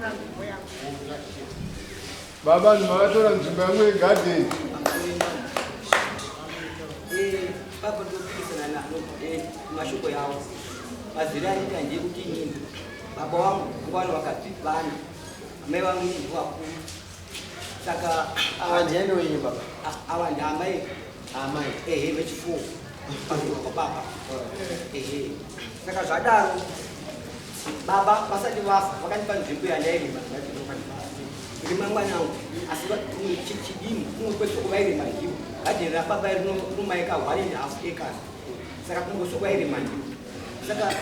Vakatora nzvimbo yangu. Baba, makatora nzvimbo yangu yegadheni. Baba, ndopikisana navo mashoko yavo. Mazwiro anoita ndeyekuti inini baba vangu vana vakadzi vana, amai vangu ndivo vakuru. Saka Ava ndiani wenyu baba? Ava ndiamai. Amai. Ehe, vechifuwo pamusoro kwababa. Ehe, saka zvadaro, baba vasati vafa vakandipa nzvimbo yandairima rima mwanangu, asi chidini kumwe kwesoko vairima ndiwo. Gadheni rababa rinomaeka 1.5 acres, saka kumwe kwesoko vairima ndiwo. Saka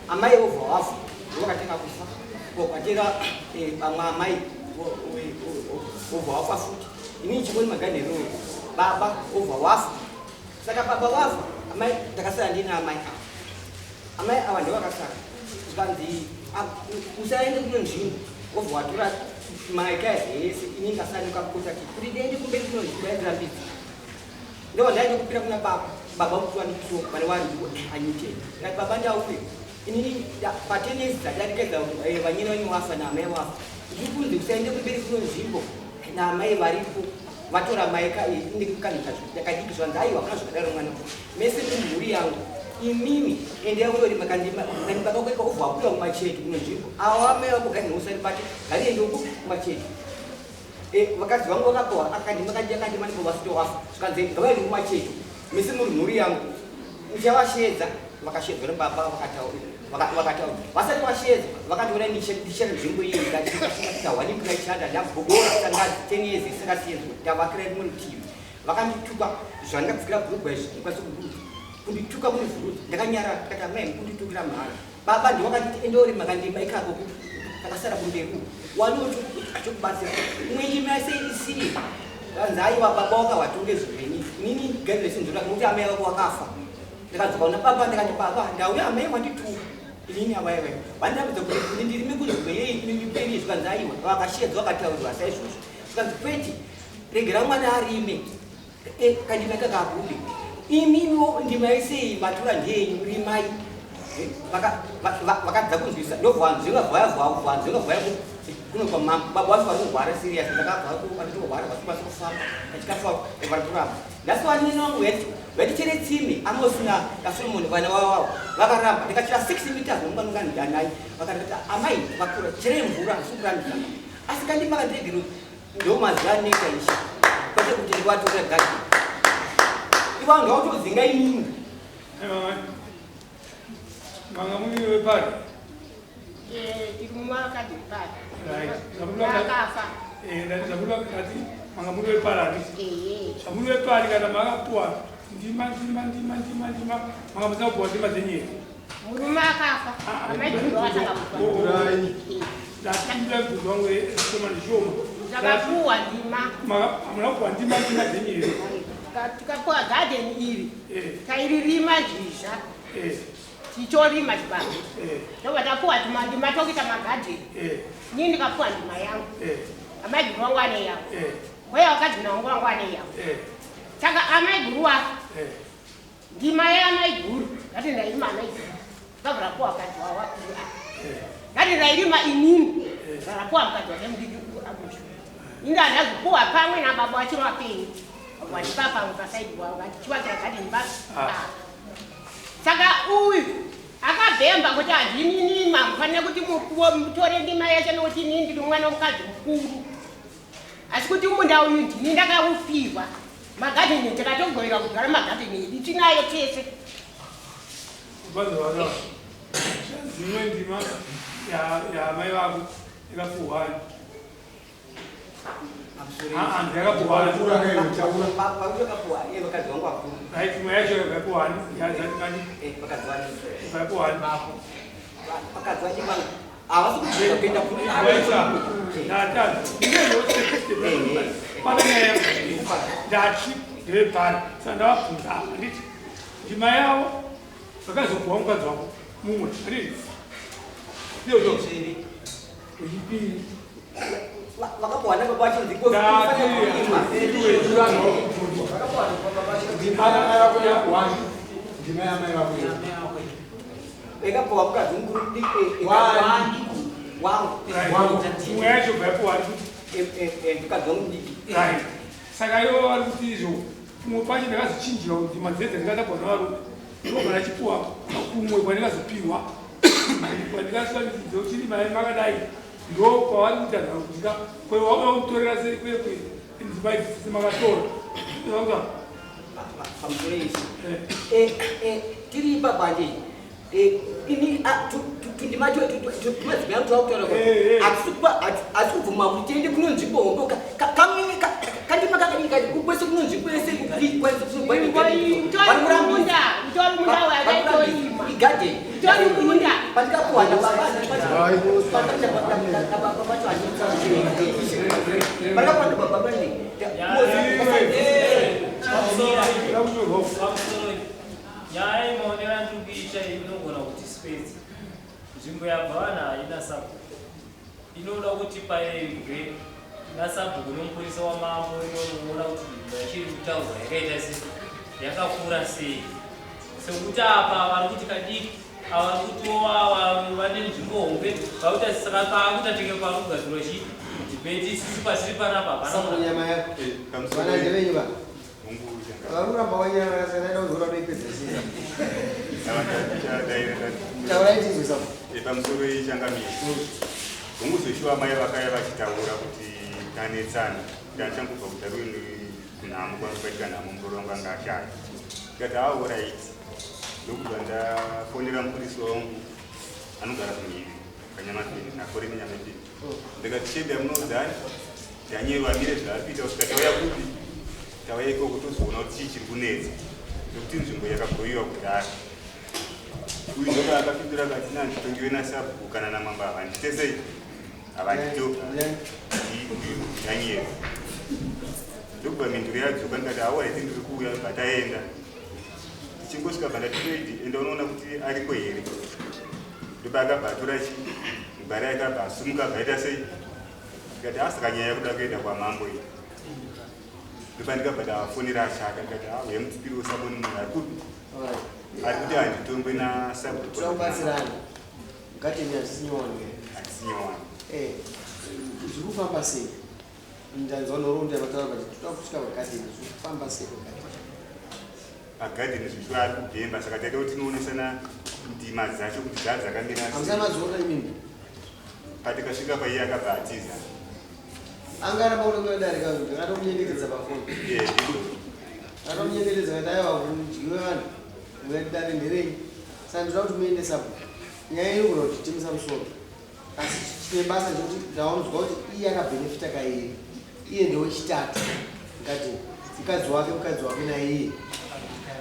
amai vobva wafa, ndovakatanga kufa, kwatera vamwe amai vobva wafa futi. Inini chingoni magadheni iroro, baba vobva wafa. Saka baba vafa, amai ndakasara ndina amai ava. Amai ava ndovakasara, zvikanzi usaende kuno nzvimbo, wobva watora maeka ese. Ini ndasara ndikakota kuti ndiende kumberi kuno nzvimbo yairambidza. Ndobva ndaenda kupira kuna baba. Baba mukuwa ndikuso pane wanhu anyite. Ndikati, "Baba, ndauye inini pa10 years dzadarika, vanyina venyu wafa naamai wafa. Ndiri kunzi usaende kumberi kuno nzvimbo naamai varipo, vatora maeka inekanika kadiki." Zvanzi, "Aiwa, hakuna zvakadaro mwana, mese mumhuri yangu imimi endai kundorima." Kandibakakweka ubva wabuya kumacheto kuno nzvimbo. Ava amai vako gadheni usari pati ngatiende uku kumacheto. Vakadzi vangu vakapiwa akandima akandima ndipo vasito wafa. Zvikanzi ngavaende kumacheto mese muri mhuri yangu, muchavashedza. Vakashedzwa nebaba, vakataura. Vasati vashedzwa vakandiona ndichera nzvimbo iyi, ndikati ndaichanda ndagobora sangadzi 10 years isingasiyenzwa, ndavakira rimwe rutivi. Vakandituka zvandakapfukira bhurugwa izvi, ndikwanisa kuburudza, kundituka kunivhurudza. Ndakanyara, ndikati, "Amai, mukunditukira mhara." Baba ndovakanditi endorima kandima ikako kakasara kumberi uku, waniwo chokubatsira imwe ndima yase isiri. Kanzi, "Aiwa, baba wakavatonge zvenyi, inini gadhiresinzura nokuti amai vako vakafa." Ndikadzoka kuna baba, ndikati, "Baba, ndauya, amai wandituka inini, avaiva vandirambidza kuti ndirime kunzvimbo yei mberi." Zvikanzi, "Aiwa, vakashedzwa vakataurirwa saizvozvo." Zvikanzi, "Kwete, regera mwana arime kandima kakabude. Imimiwo ndima yesei matura ndeyenyu, rimai." Vakadza kunzwisa, ndobvanzvenga vhaya vhaya vhaya kuno kwamambo. Baba vacho vari kurwara serious, ndakabva varitorwara, vasikwanisa kufamba, kachikafa vari kuramba. Nhasi vanini vangu vatichere tsime, Amosina naSolomoni, vana vavavo vakaramba. Ndikachera 6 meters nomunganongandanai. Vakati, "Amai vakura, cherei mvura, hasikurambisa, asi kandima kandiregero." Ndo mazuva anoita ishe, kwete kuti ndivatora gadhi ivanhu vautodzinga inini. Manga muri wepari? Tiri mumakadhi pari. Right. Akafa. Zvamuri vakati manga muri wepari, handiti? Ehe. Zvamuri wepari, kana makapuwa ndima, ndima, ndima, ndima, ndima, manga musina kupuwa ndima dzenyika? Murume akafa, amaiguru vakatanga kufa. Urai. Ndapinda mubvunzo wangu shoma neshoma. Takapuwa ndima. Hamuna kupuwa ndima, ndima dzenyika? Tikapuwa gadheni iri, tairirima zhizha, tichorima chibage. Ndobva tapuwa ndima tokuita magadheni. Inini ndikapuwa ndima yangu, amaiguru vangu ane yavo, weya wakadzi wangu wangu ane yavo. Saka amaiguru wafa, ndima yaamaiguru ngati ndairima amaiguru ngabva rapuwa mukadzi wavo akuru. Ngati ndairima inini, rapuwa mukadzi wake mudiki abushu. Ini handazopuwa pamwe nababa wacho vapenyu, vandipa pamwe paside wavo vachivakira gadheni basi. Saka uyu akabhemba kuti handinini mamufanira kuti mutore ndima yacho, nokuti inini ndiri mwana womukadzi mukuru, asi kuti munda uyu ndini ndakaupiwa. Magadheni takatogoverwa kugara magadheni edu, tinayo tese. Kwanza vana, dzimwe ndima yaamai vako yakapuhwani? Yakapuhwani? Vakapuwa vakadzi vangu vakuru. Right, imwe yacho yakapuhwani? Yazani? Vakadzi vani? Yakapuhwani? Vakadzi vachi vangu havasi kubvira kuenda. Ndatazi pane nyaya, ndati ndevepari, saka ndavabvunza apa, handiti ndima yavo vakazopuwa mukadzi wako mumwe, handiti ndizvo? Wechipiri. Vakapuwa nababa vacho. Ndima yamai vako yakuwani? Ndima yamai vako. Yakapuwa mukadzi mukuru. Wani. Wangu. Imwe yacho bva yapuwa ari kuti Mukadzi wangu mudiki. Right. Saka ivo vari kuti izvo kumwe kwacho ndakazochinjira kuti ndima dzedze ndikatapuwa navarume ndobva ndachipuwa kumwe kwandikazopiwa kwandikasvika ndidzochiri mai makadai ndo kwavari kuita nharo kusvika kwewauya kutorera sei kwekwe nzimba idzi dzese makatora. Pamusoro izvi tiri ipapa handei ini tundima tumadzimai angu twakutaura hatisi kubvuma kuti tiende kuno nzvimbo hombe kandima kakadii kadi kwese kuno nzvimbo yese igadheni pandikapuwa nababa vacho pandikapuwa nababa vacho. Nyaya imaonero andiri kuita inogona kuti spedza nzvimbo yabva vanhu haina sabhuku. Inoda kuti paendwe nasabhuku nomupurisa wamambo inonoona kuti nzvimbo yacho iri kutaurwa yakaita sei, yakakura sei. Sekuti apa vari kuti kadiki, ava vari kutiwo ava vane nzvimbo hombe, vakuita saka paakuita tenge parikugadzirwa chii debate isusu pasiri panapa hapana. Sabhuku nyama yako. Vana ndevenyu va. Vari kuramba wanyarara saka ndaida kuzoona unoipedza sei. Taurai tinzwe sabhuku. Pamusoro yechangamire. Hunguzoshuwa mai vakaya vachitaura kuti tanetsana. Ndachangobva kudaruni kunhamo kwangu kwaitika nhamo muroora wangu anga ashaya. Ndikati haa alright. Ndokubva ndafonera mupurisa wangu anogara kumhiri paNyamapini nakore neNyamapini. Ndikati shedha munoudzani Daniel amire zvaari kuita kusvika tauya kupi tauya ikoko tozoona kuti chii chiri kunetsa nekuti nzvimbo yakagoyiwa kudhara. Uyu ndoka akapindura akati nanditongiwe nasabhuku kana namambo havandite sei havandito uyu Daniel. Ndokubva mhinduro yadzoka ndikati awa iti ndiri kuuya bva taenda. Tichingosvika bva ndati Freddy enda unoona kuti ariko here. Ndopaakabva atora chi mugwari akabva asumuka abva aita sei ndikati haa saka nyaya yekuda kuenda kwamambo iyi ndopandikabva ndafonera ashaka ndikati haa uya mutipiri wesaboni munhu ari kupi ari kuti handitongwe nasabhuku. Tinobatsirana. Garden hazvisi nyowani. Hazvisi nyowani. Eh, zviri kufamba sei? Ndanzwa nhoroondo yavataura but toda kusvika pagarden zviri kufamba sei pagarden? Pagarden zvishuwa ari kubhemba saka taida kuti tinoonesana ndima dzacho kuti dzaa dzakamira sei. Hamusati madziona imimi? Patikasvika paiye akabva atiza. Anga aramba kutonga dare ka uyu ndakatomunyengetedza pafoni. Eh, ndizvo. Ndakatomunyengetedza kati aiwa kudyiwe vanhu mukati dare nderenyu. Saka ndinoda kuti muende sabhuku. Nyaya inogona kutitemesa musoro. Asi chine basa ndechekuti ndaonzwa kuti iye akabhenefita kairi. Iye ndewechitatu mukadzi mukadzi wake mukadzi wake naiye.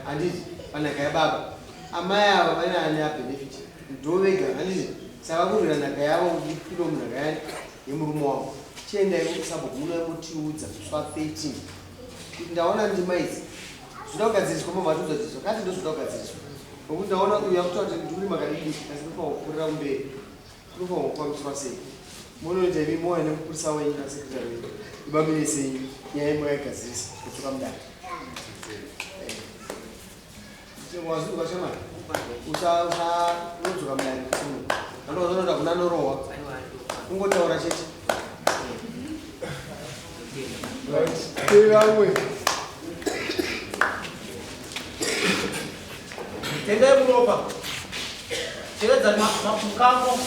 Handiti panhaka yababa. Amai ava vane ani abhenefita ndovega handiti saka kurwira nhaka yavo kuti ipinde munhaka yani yemurume wavo. Chiendai kusabhuku munouya motiudza musi wa 13 kuti ndaona ndima idzi zvinoda kugadziriswa mobva matiudza kuti zvakati ndozvinoda kugadziriswa. Nokuti ndaona uyu akutaura kuti ndikurima kadiki asi ndinofanirwa kupfuurira kumberi. Kunofanirwa kufambiswa sei? Munoita imi mouya nemupurisa wenyu nasekretary wenyu ibamire senyu nyaya yemoyagadzirisa kudzoka mudare. Wazvinzwa shamwari? Usa usa unodzoka mudare kuno. Anozonoda kuna norohwa. Kungotaura chete. Right. Tevamwe. Tendai muropa. Cheredzani mapukango.